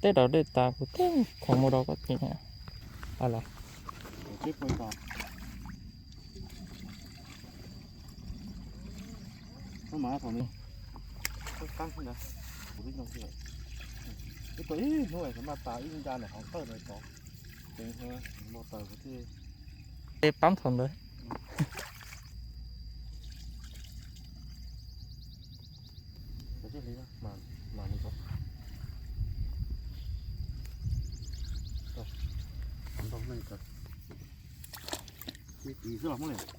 Teb rau dej tas kuv teb khoom mus rau koj tsev. Los, ib hnub es maj tas ib hnub nca ntawm qhov tawj ntawd tod, ces ua taws kuv thiaj pab thaum ntawd. Tiv xwb los muab li.